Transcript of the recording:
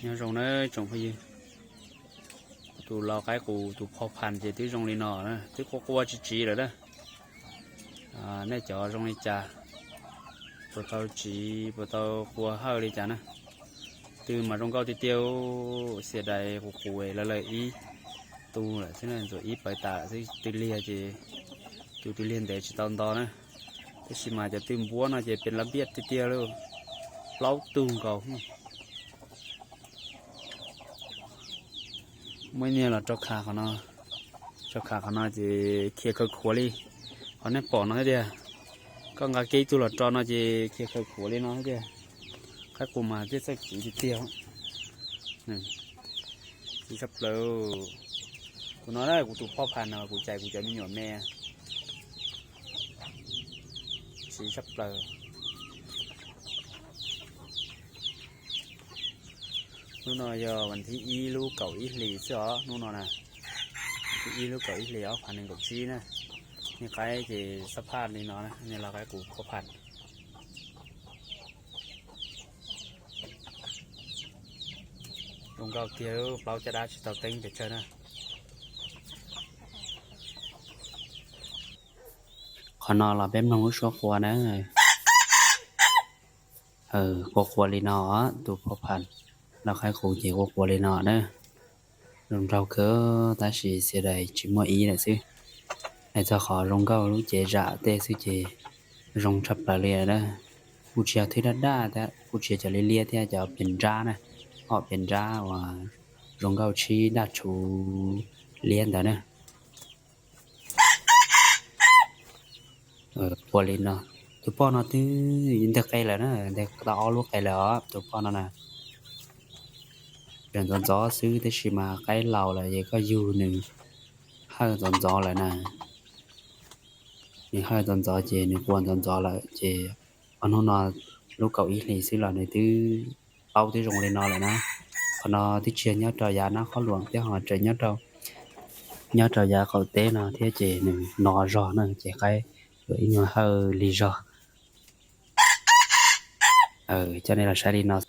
Nyob zoo nawb tsoom phooj ywg, tus lau qaib qus tus phoj phas ces twb zoo li no na, twb qua qua tsiv tsiv lawm na. Nej cov zoo li cas, puas tau tsiv puas tau qua hawj li cas na? Twb mas zoo nkauj tiag tiag, xias dais qus qus lawv lawv ib tug lawm xwb na, ntxuam ib pawv tas xwb, tw liag ces tus tw liag ntev tsis tau nto na. Tab sis mas cov tw npuab no ces pes lab npiaj tiag tiag li, plaub tug nkaus. Muaj ib niag los rau kha qhov no, rau kha qhov no ces khiav khaws khuav li qhov nej pom no thiab tiag. Koj nqa kiag ib tug los rau no ces khiav khaws khuav li no thiab tiag. Qaib qus mas thiaj txawj tsiv tiag tiag. Tsiv tshaj plaws. Kuv no kuv tus phoj phas no kuv cais kuv cov me nyuam me. Tsiv tshaj plaws. Hnub no yog vas thib ib lub kaum ib hlis xwb os, hnub no na. Thib ib lub kaum ib hlis ob phav nees nkaum tsib na. Niag qaib ces xab phaj li no, niag lau qaib qus phoj phas. Zoo nkauj tiag, plaub caj dab tsis tau teeb pes tsawg na. Qhov no los peb mloog lub suab qua na. Qua qua li no, tus phoj phas, lau qaib qus ces qua qua li no na. Zoo nraug kawg tab sis xias dais tsis muaj ib lawm xwb. Hais txog qhov zoo nkauj lub cev zam tej xwb ces zoo tshaj plaws li na. Kuj tsis yog thwb daj daj thiab, kuj tsis yog cov liab liab thiab, cov pes nrab na, ob pes nrab uas zoo nkauj tshib daj tshuv liab ntawd na. Qua li no, tus poj no twb nteg qe lawm na, nteg tau ob lub qe lawm os tus poj no na. Tseem ntxov ntxov xwb tab sis mas qaib laus lawm ces koj yug nws hawj ntxov ntxov lawm na. Nws hawj ntxov ntxov ces nws qua ntxov ntxov lawm ces ob hnub no lub kaum ib hlis xwb los nws twb paub twb zoo li no lawm na. Qhov no twb tsis yog nyob rau yav nab qhob luam thiab ho tseem nyob rau yav qaum teb no thiab ces nws no zog na ces qaib yuav ib nyuag hawj lig zog. Coj nej los saib li no.